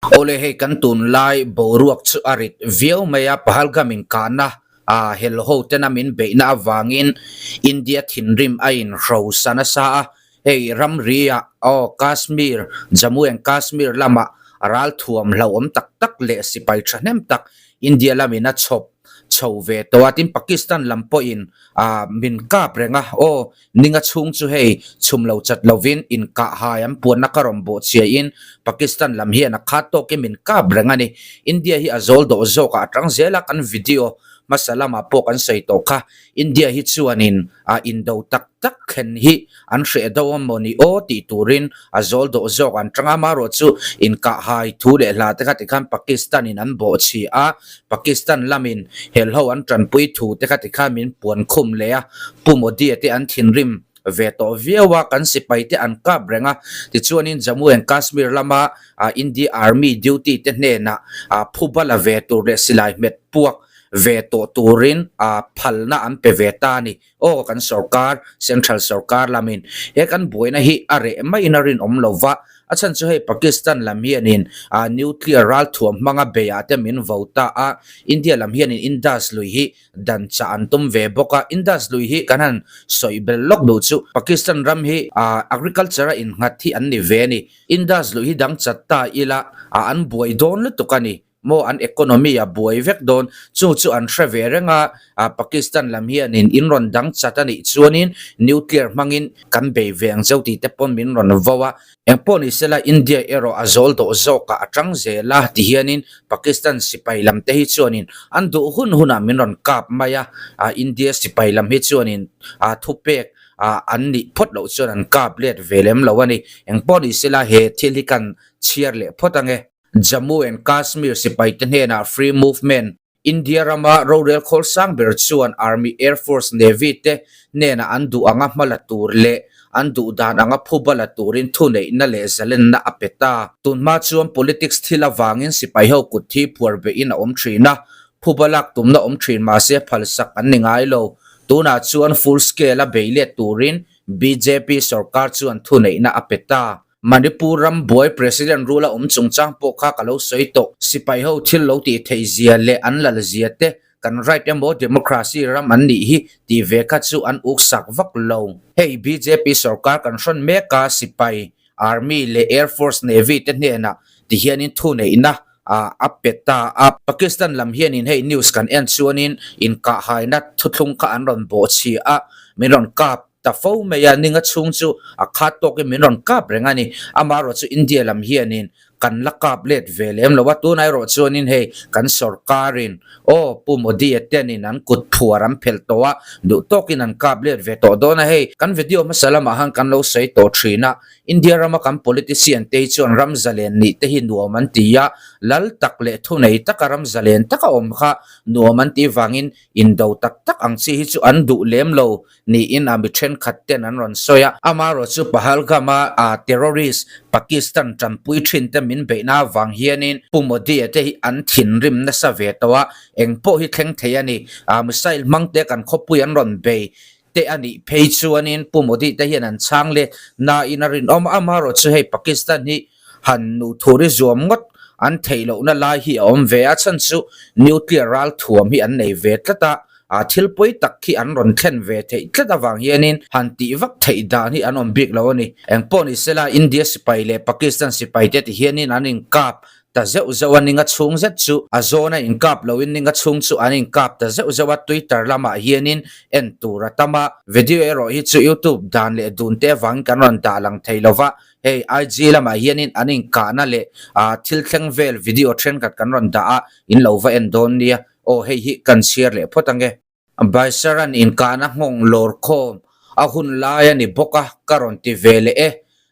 Awle hei kan tunlai boruak chu a rit viau mai a, Pahalgam inkahna a hel ho tena min beihna avangin India thinrim a inhrosa nasa a, hei ramri ah aw Kashmir, Jammu and Kashmir lamah ralthuam hlauhawm tak tak leh sipai thahnem tak India lamin a chhawp chho ve tawh a, tin Pakistan lam pawhin ah min kap reng a, aw ninga chhung chu hei chhum lo chat lovin inkah hai an puanna ka rawn bawh chhiain Pakistan lam hian a khat tawkin min kap reng a ni. India hi a zawl dawh zawkah a tang zel a, kan video hmasa lamah pawh kan sawi tawh kha, India hi chuanin ah indo tak tak thlen hi an hreh do a maw ni aw tih turin a zawl dawh zawk an tang a, amaherawh chu inkah hai thu leh hla te kha tikhan Pakistan in an bawh chhi a, Pakistan lamin helho an tanpui thu te kha tikhan min puan khum leh a, Pu Modi a te an thinrim ve tawh viau a, kan sipai te an kap reng a, tichuanin Jammu and Kashmir lama India Army duty te hnenah phuba la ve tur leh silai hmet puak ve tawh turin phalna an pe ve ta a ni. Aw kan sorkar, central sorkar lamin he kan buaina hi a reh maiin a rinawm lo va, a chhan chu hei Pakistan lam hianin nuclear ralthuam hmanga beiah te min vo ta a, India lam hianin Indus lui hi dan chah an tum ve bawk a, Indus lui hi kan han sawi bel lawk duh chu Pakistan ram hi agriculture a innghat hi an ni ve a ni, Indus lui hi dang chat ta ila an buai dawn lutuk a ni. Maw an economy a buai vek dawn, chu chu an hre ve reng a, Pakistan lam hianin in rawn dang chat a nih chuanin nuclear hmangin kan bei ve ang cheu tih te pawn min rawn vo a, engpawh ni sela India erawh a zawl dawh zawkah a tang zel a ti hianin Pakistan sipai lam te hi chuanin an duh hun hunah min rawn kap mai a, India sipai lam hi chuanin thupek an nih phawt loh chuan an kap let ve lem lo a ni, engpawh ni sela he thil hi kan chhiar leh phawt ange. Jammu and Kashmir sipaite hnenah Free Movement, India rama rorel khawl sang ber chuan Army, Air Force, Navy te hnenah an duh anga hma la tur leh an duh dan anga phuba la turin thuneihna leh zalenna a pe ta. Tunhma chuan politics thil avangin sipai ho kut thi phuar behin a awm thin a, phuba lak tumna awm thin mahse phalsak an ni ngai lo. Tunah chuan full scale a bei let turin bjp sorkar chuan thuneihna a pe ta. Manipur ram buai President rule a awm chungchang pawh kha ka lo sawi tawh. Sipai ho thil lo tih theih zia leh an lal zia te kan right emaw democracy ram an nih hi tih ve kha chu an uk sak vak lo. Hei bjp sorkar kan hrawn mek a, sipai, army leh air force navy te hnenah ti hianin thuneihna a pe ta a. Pakistan lam hianin hei news kan en chuanin inkahhaina thuthlung kha an rawn bawhchhia a, min rawn kap Ta fo mai a, ninga chhung chu a khat tawkin min rawn kap reng a ni. Amaherawh chu India lam hianin kan la kap let ve lem lo a, tunah erawh chuanin hei kan sorkarin aw Pu Modi-a tenin an kut phuar an phelh tawh a, duh tawkin an kap let ve tawh dawn a. Hei kan video hmasa lamah khan kan lo sawi tawh thin a, India rama kan politician te hi chuan ram zalen nih te hi nuam an ti a, lal tak leh thunei taka ram zalen taka awm kha nuam an tih vangin indo tak tak ang chi hi chu an duh lem lo niin a mi thenkhat ten an rawn sawi a. Amaherawh chu Pahalgam-a a terrorist Pakistan tanpui thin te min beihna avang hianin Pu Modi-a te hi an thinrim nasa ve tawh a, eng pawh hi thleng thei a ni. A missile hmang te kan khawpui an rawn bei te a nih phei chuanin Pu Modi te hian an chhang let nain a rinawm a. Amaherawh chu hei Pakistan hi han nuh thur i zuam ngawt an theih lohna lai hi a awm ve a, chhan chu nuclear ralthuam hi an nei ve tlat a. A thil pawi tak khi an rawn thlen ve theih tlat avang hianin han tih vak theih dan hi an awm bik lo a ni. Engpawh ni sela India sipai leh Pakistan sipai te ti hianin an inkap ta zeuh zeuh a, ninga chhung zet chu a zawn a inkap loin ninga chhung chu an inkap ta zeuh zeuh a, Twitter lamah hianin en tur a tam a, video erawh hi chu YouTube dan leh dun te avangin kan rawn dah lang thei lo va, hei IG lamah hianin an inkahna leh thil thleng vel video thenkhat kan rawn dah a, in lo va en dawn nia. Aw hei hi kan chhiar leh phawt ange. Baisaran inkahna nghawng lawr khawm a hun lai a ni bawk a, ka rawn ti ve leh e.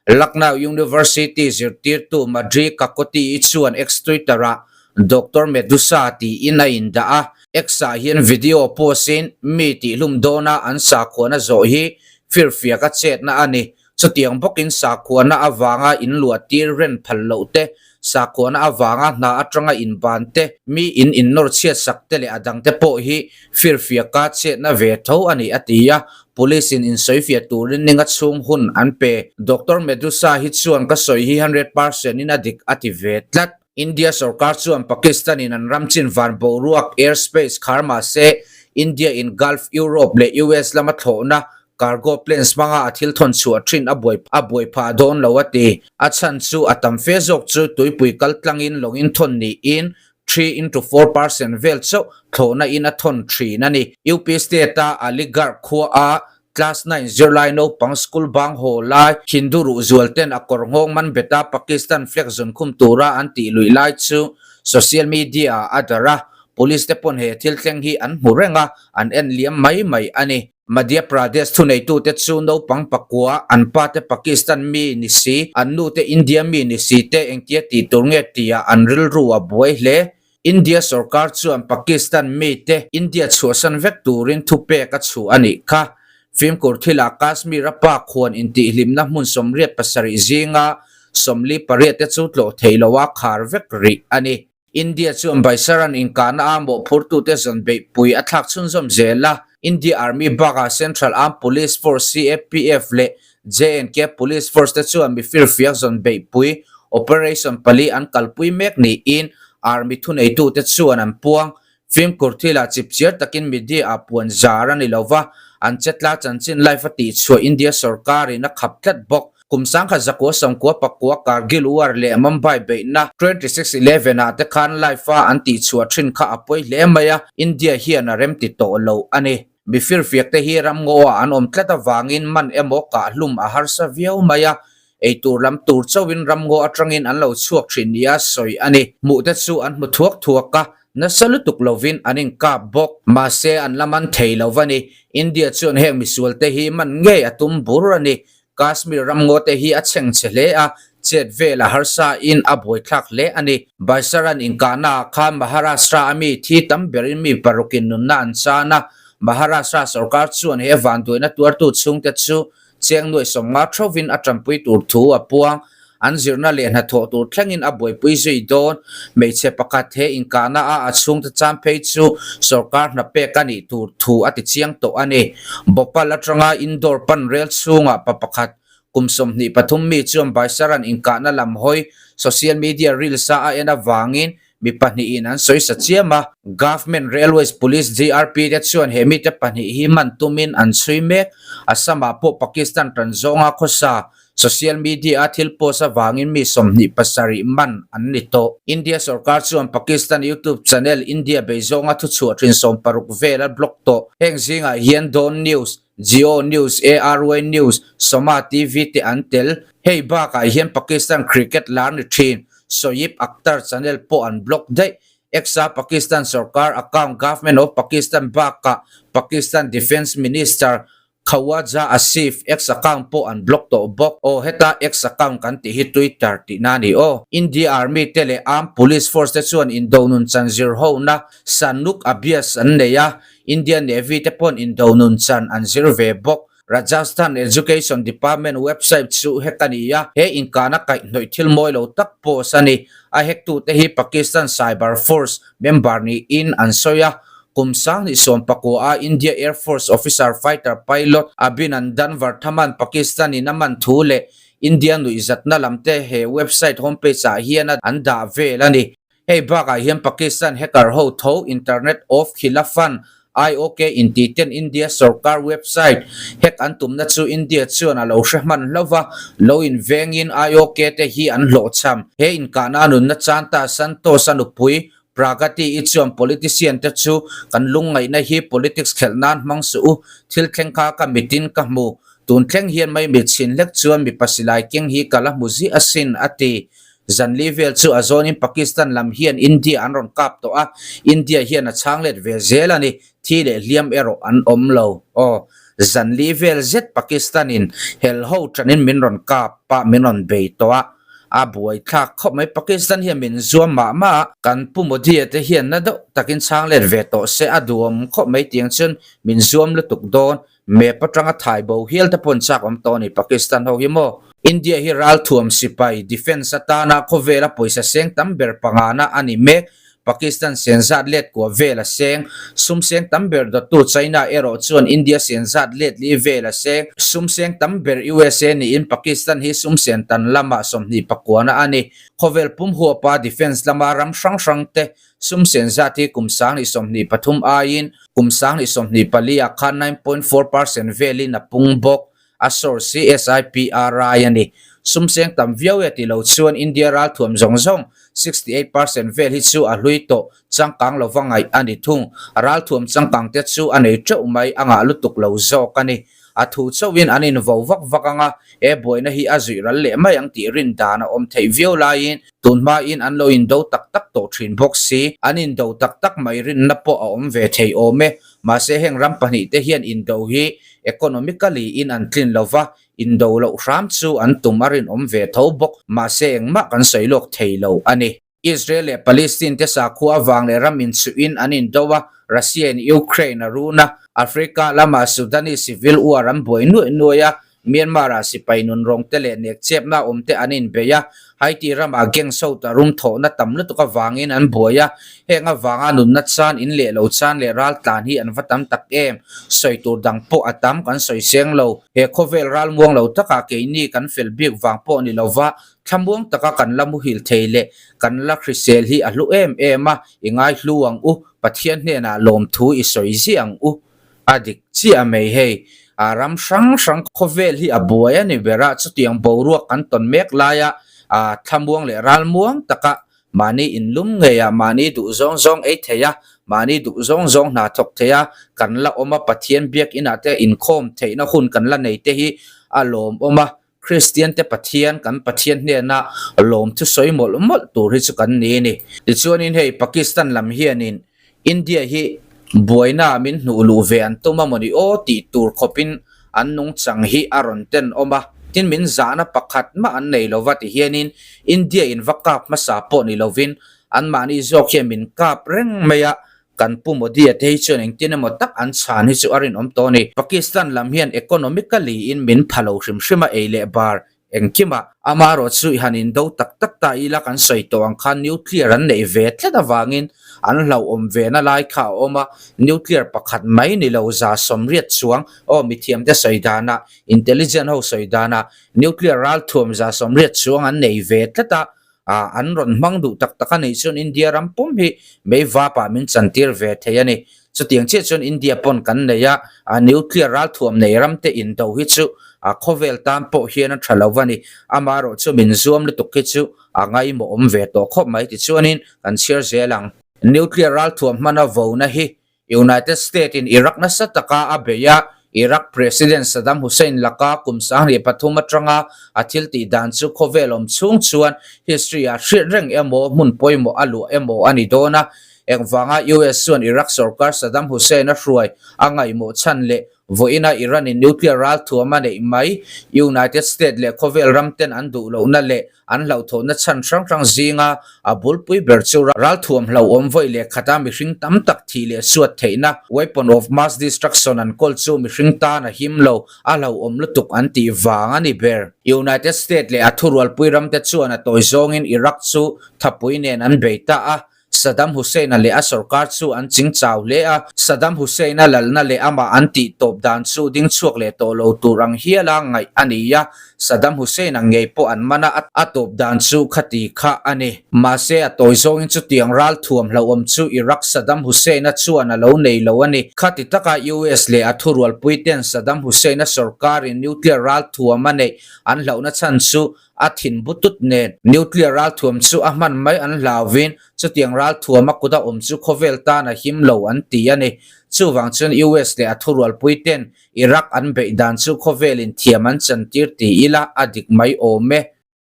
Lucknow University zirtirtu Madri Kakoti-i chuan X-Twitter-ah Doctor Medusa tiin a indah a, X-ah hian video post-in mi tihlum dawna an sakhuana zawh hi firfiak a chetna a ni. Chutiang bawkin sakhuana avanga inluahtir ren phal loh te, sakhuana avanga hna atanga inban te, mi in innawr chhiat sak te leh a dangte pawh hi firfiaka chetna ve tho a ni, a ti a. Police in insawifiah turin ninga chhung hun an pe. Doctor Medusa hi chuan ka sawi hi 100% in a dik a ti ve tlat. India sorkar chuan Pakistan in an ram chin van boruak, airspace, khar mah se, India in Gulf, Europe leh US lama thlawhna cargo planes hmanga a thil thawn chhuah thin a buai a buai phah dawn lo a ti. A chhan chu a tam fe zawk chu tuipui kal tlangin lawngin thawn niin 3 into 4% vel chauh thlawhna in a thawn thin a ni. UP state a Aligarh khua a Class 9 zirlai naupang school bang haw lai Hindu ruhzual ten a kawr nghawng man bet a Pakistan flag zawn khum tura an tih luih lai chu social media ah a darh a, police te pawn he thil thleng hi an hmu reng a, an en liam mai mai a ni. Madhya Pradesh thuneitute chu naupang pakua, an pa te Pakistan mi ni si, an nu te India mi ni si te engtia tih tur nge tihah an rilru a buai hle. India sorkar chuan Pakistan mite India chhuahsan vek turin thupek a chhuah a nih kha. Fimkhur thilah Kashmir a pa khuan intihhlimna hmun 87 zinga 48 te chu tlawh theih loha khar vek rih a ni. India chuan Baisaran inkahna a mawhphurtute zawn beihpui a thlak chhunzawm zel a, India Army bakah Central Armed Police Force, CAPF, leh J&K Police Force te chuan mi firfiak zawn beihpui operation pali an kalpui mek niin Army thuneitute chuan an puang. Fimkhur thilah chipchiar takin media ah puan zar a ni lova, an chetla chanchin live a tihchhuah India sorkarin a khap tlat bawk. Kum 1994 Kargil War leh Mumbai beihna 26/11 ah te khan live a an tihchhuah thin kha a pawi hle mai a, India hian a remti tawh lo a ni. Mi firfiak te hi ram ngaw ah an awm tlat avangin man emaw kah hlum a harsa viau mai a, eitur lam tur chauhin ram ngaw atangin an lo chhuak thin nia sawi a ni. Hmuh te chu an hmu thuak thuak a, nasa lutuk lovin an inkap bawk. Mahse an la man thei lo va ni. India chuan heng misual te hi man ngei a tum bur a ni. Kashmir ram ngaw te hi a chheng chhe hle a, chet vel a harsa in a buaithlak hle a ni. Baisaran inkahna ah khan Maharashtra a mi thi tam berin mi parukin nunna an chan a, Maharashtra sorkar chuan he vanduaina tuartu chhungte chu cheng nuaih 50 thovin a tanpui tur thu a puang. An zirna leh hnathawh tur thlengin a buaipui zui dawn. Hmeichhe pakhat he inkahna a a chhungte chan phei chu sorkar hna pek a nih tur thu a ti chiang tawh a ni. Bhopal atanga Indore pan rel chhungah pa pakhat kum 23 mi chuan Baisaran inkahna lam hawi social media reels a a en avangin mi pahnihin an sawi sa chiam a. Government Railways Police, GRP, te chuan he mite pahnih hi man tumin an chhui mek. Assam-ah pawh Pakistan tan zawnga khawsa social media-a thil post avangin mi 27 man an ni tawh. India sorkar chuan Pakistan YouTube channel India bei zawnga thuchhuah thin 60 vel a block tawh. Heng zingah hian Dawn News, Geo News, ARY News, Soma TV te an tel. Hei bakah hian Pakistan cricket lar ni thin Shoaib Akhtar channel pawh an block daih. X-a Pakistan sorkar account Government of Pakistan bakah Pakistan Defence Minister Khawaja Asif X account pawh an block tawh bawk. Aw heta X account kan tih hi Twitter tihna a ni aw. India Army te leh Armed Police Force te chuan indo nun chan zir hona Sanuk Abhyas an nei a, India Navy te pawn indo nun chan an zir ve bawk. Rajasthan Education Department website chu hack a ni a, he inkahna kaihhnawih thil mawi lo tak post a ni. A hack tute hi Pakistan Cyber Force member niin an sawi a. Kum 2019 a India Air Force officer fighter pilot Abhinandan Varthaman Pakistan in a man thu leh India nuihzatna lam te he website homepage ah hian an dah vel a ni. Hei bakah hian Pakistan hacker ho tho Internet of Khilafan, IOK, inti ten India sorkar website hack an tumna chu India chuan a lo hre hman hlauh va, lo invengin IOK te hi an hlawhchham. He inkahna a nunna chan ta Santosh a nupui Pragati i chuan politician te chu kan lungngaihna hi politics khelh nan hmang suh u, thil thleng kha ka mitin ka hmu. Tun thleng hian mai mit chhin hlek chuan mipa silai keng hi ka la hmu zih asin, a ti. Zanli vel chu a zawnin Pakistan lam hian India an rawn kap tawh a, India hian a chhang let ve zel a ni, thi leh hliam erawh an awm lo. Aw, zanli vel zet Pakistan-in hel ho tanin min rawn kap a, min rawn bei tawh a, a buaithlak khawp mai. Pakistan hian min zuam mah mah a, kan Pu Modi-a te hian na deuh takin chhang let ve tawh se a duhawm khawp mai tiang chuan min zuam lutuk dawn. Map atanga thai bo hial te pawn chak awm tawh a ni Pakistan ho hi maw? India hi ralthuam sipai, defence, atana khawvela pawisa seng tam ber pangana a ni mek. Pakistan sen zat let kua vel a seng. Sum seng tam ber dawttu China erawh chuan India sen zat let li vel a seng. Sum seng tam ber USA niin Pakistan hi sum sen tan lamah 20 pakuana a ni. Khawvel pum huapa defence lama ram hrang hrang te sum sen zat hi kum 2023 aiin kum 2024 ah khan 9.4% velin a pung bawk. A source hi SIPRI a ni. Sum seng tam viau e ti lo chuan India ralthuam zawng zawng 68% vel hi chu a hlui tawh changkang lova ngaih a ni thung. Ralthuam changkang te chu a nei teuh mai a ngah lutuk lo zawk a ni. A thu chauhin an invo vak vak ang a, he buaina hi a zuih ral leh mai ang tih rin dan a awm theih viau laiin tun hmain an lo indo tak tak tawh thin bawk si. An indo tak tak mai rinna pawh a awm ve thei awm e. Mahse heng ram pahnih te hian indo hi economically in an tlin lova, indo loh hram chu an tum a rinawm ve tho bawk. Mahse engmah kan sawi lawk thei lo a ni. Israel leh Palestine te sakhua avang leh ram inchuhin an indo a, Russia in Ukraine a run a, Africa lamah Sudanese civil war an buai nuaih nuaih a, Myanmar-ah sipai nunrawng te leh nekchepna awm te an inbei a, Haiti ramah gang sawta rum thawhna tam lutuk avangin an buai a, heng avanga nunna chan, in leh lo chan leh ral tlan hi an va tam tak em? Sawi tur dang pawh a tam kan sawi seng lo. He khawvel ral muang lo takah keini kan fel bik vang pawh ni lova thlamuang taka kan la muhil thei leh kan la hrisel hi a hlu em em a, i ngai hlu ang u, Pathian hnenah lawmthu i sawi ziah ang u. A dik chiah mai hei. A ram hrang hrang khawvel hi a buai a ni ber a, chutiang boruak kan tawn mek laia a thlamuang leh ralmuang taka mahni inlum ngeia mahni duh zawng zawng ei thei a, mahni duh zawng zawng hna thawk thei a, kan la awm a, Pathian biakinah te inkhawm theihna hun kan la nei te hi a lawmawm a, Kristian te Pathian kan Pathian hnena lawm thusawi mawlh mawlh tur hi chu kan ni a ni. Tichuanin hei Pakistan lam hianin India hi buaina min hnuh luh ve an tum a mawni aw tih tur khawpin an nungchang hi a rawn ten awm a, tin min zahna pakhat mah an nei lova ti hianin India in va kap hmasa pawh ni lovin anmahni zawk hian min kap reng mai a, Kan Pu Modi-a te hi chuan engtin emaw tak an chhan hi chu a rinawm tawh a ni. Pakistan lam hian economically in min pha lo hrim hrim a ei leh bar engkimah. Amaherawh chu i han indo tak tak ta ila kan sawi tawh ang khan nuclear an neih ve tlat avangin an hlauhawm ve na lai kha a awm a, nuclear pakhat mai ni lo 180 chuang aw mithiamte sawi danah intelligent ho sawi danah nuclear ralthuam 180 chuang an nei ve tlat a, Ah, an rawn hmang duh tak tak a nih chuan India ram pum hi mei vapah min chantir ve thei a ni. Chutiang chiah chuan India pawn kan nei a, ah, nuclear ralthuam nei ram te indo hi chu ah, khawvel tan pawh hian a tha lo va ni. Amaherawh chu min zuam lutuk hi chu a ngaimawh awm ve tawh khawp mai tichuanin kan chhiar zel ang. Nuclear ralthuam hmana vona hi United States in Iraq nasa taka a bei a, Iraq President Saddam Hussein laka kum 2003 atanga a thil tih dan chu khawvel awm chhung chuan history ah hriat reng emaw hmun pawimawh a luah emaw a ni dawn a. Engvanga US chuan Iraq sorkar Saddam Hussein a hruai a ngaihmawh chhan leh Vawiina Iran in nuclear ralthuam a neih mai, United States leh khawvel ram ten an duh lohna leh an hlauhthawhna chhan hrang hrang zinga a bulpui ber chu ralthuam hlauhawm vawi leh khata mihring tam tak thih leh suat theihna, weapon of mass destruction, an kawl chu mihring tan a him lo, a hlauhawm lutuk an tih vang a ni ber. United States leh a thurualpui ramte chuan a tawi zawngin Iraq chu thapui nen an bei ta a, Saddam Hussein-a leh a sorkar chu an ching chau hle a, Saddam Hussein-a lalna leh amah an tih tawp dan chu ding chhuak leh tawh lo tur ang hiala ngaih a ni a, Saddam Hussein-a ngei pawh an man a, a tawp dan chu khati kha a ni. Mahse, a tawi zawngin chutiang ral thuam hlauhawm chu Iraq Saddam Hussein-a chuan a lo nei lo a ni. Khati taka US leh a thurualpuite'n Saddam Hussein-a sorkarin nuclear ral thuam a neih an hlauhna chhan chu A thin butut nen nuclear ralthuam chu a hman mai an hlauvin chutiang ralthuam a kut a awm chu khawvel tan a him lo an ti a ni. Chuvang chuan US leh a thurualpui ten Iraq an beih dan chu khawvelin thiam an chantir ti ila a dik mai awm e.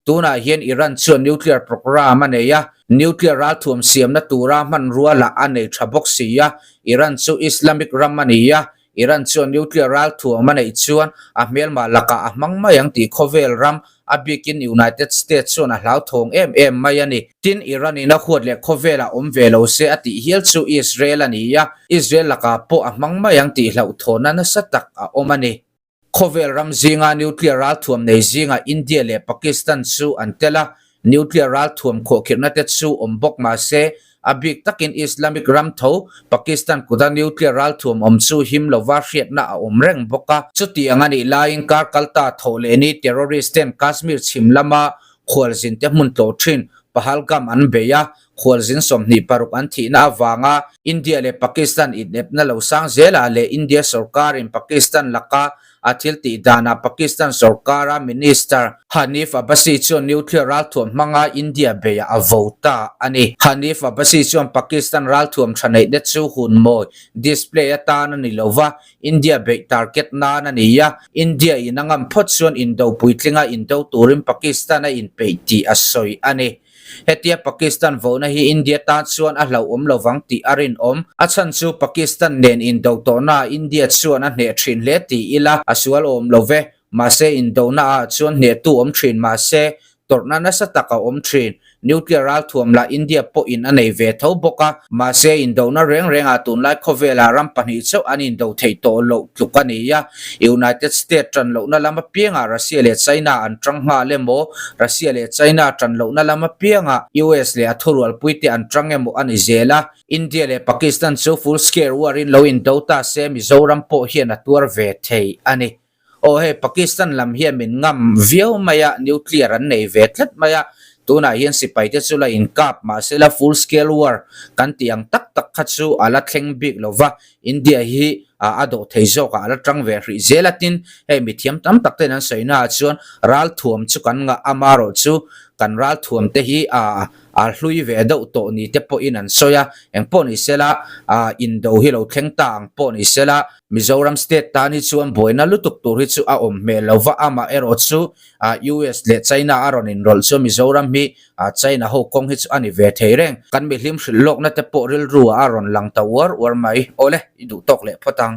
Tunah hian Iran chuan nuclear program a nei a, nuclear ralthuam siamna tura hmanrua lah a nei tha bawk si a, Iran chu Islamic ram a ni a, Iran chuan nuclear ralthuam a neih chuan a hmelma lakah a hmang mai ang tih khawvel ram, a bikin United States chuan a hlauthawng em em mai a ni. Tin, Iran in a huat leh khawvelah awm ve lo se a tih hial chu Israel a ni a, Israel lakah pawh a hmang mai ang tih hlauhthawnna nasa tak a awm a ni. Khawvel ram zinga nuclear ralthuam nei zingah India leh Pakistan chu an tel a, nuclear ralthuam khuahkhirhna te chu awm bawk mah se, A bik takin Islamic ram tho Pakistan kuta nuclear ralthuam awm chu him lova hriatna a awm reng bawk a. Chutiang a nih laiin kar kalta thawh leh ni terrorist ten Kashmir chhim lama khualzin te hmun tlawh thin Pahalgam an bei a, khualzin 26 an thihna avanga India leh Pakistan inepna lo sang zelah leh India sorkarin Pakistan laka A thil tih danah Pakistan sorkara Minister Hanif Abbasi chuan nuclear ralthuam hmanga India beiah a vo ta a ni. Hanif Abbasi chuan Pakistan ralthuam tha neihna chu hun mawi, display, atan a ni lo va, India beih target nan a ni a, India in a ngam phawt chuan indo puitlinga indo turin Pakistan a inpeih tih a sawi a ni. Hetia Pakistan vohna hi India tan chuan a hlauhawm lovang tih a rinawm. A chhan chu Pakistan nen indo tawhnaah India chuan a hneh thin hle ti ila a sual awm lo ve. Mahse indona ah chuan hnehtu awm thin mahse tawrhna nasa tak a awm thin. Nuclear ralthuam lah India pawhin a nei ve tho bawk a. Mahse indona reng rengah tunlai khawvelah ram pahnih chauh an indo theih tawh loh tluk a ni a. United States tan lohna lam apiangah Russia leh China an tang nghal emaw, Russia leh China tan lohna lam apiangah US leh a thurualpuite an tang emaw a ni zel a. India leh Pakistan chu full scale war in lo indo ta se Mizoram pawh hian a tuar ve thei a ni. Aw hei Pakistan lam hian min ngam viau mai a, nuclear an nei ve tlat mai a, tunah hian sipaite chu la inkap mahsela full scale war kan tih ang tak tak kha chu a la thleng bik lo va, India hi a dawh thei zawk a, a la tang ve hrih zel a, tin hei mithiam tam tak ten an sawi naah chuan ralthuam chu kan ngah amarawh chu kan ralthuam te hi a a hlui ve deuh tawh ni te pawhin an sawi a, engpawh ni sela indo hi lo thleng ta ang pawh ni sela Mizoram state tan hi chuan buaina lutuk tur hi chu a awm hmel lo va, amaherawh chu US leh China a rawn inrawlh chu Mizoram hi China ho kawng hi chu a ni ve thei reng. Kan mihlim hrilh lawkna te pawh rilru ah a rawn lang ta uar uar mai. Awle, i duh tawk leh phawt ang.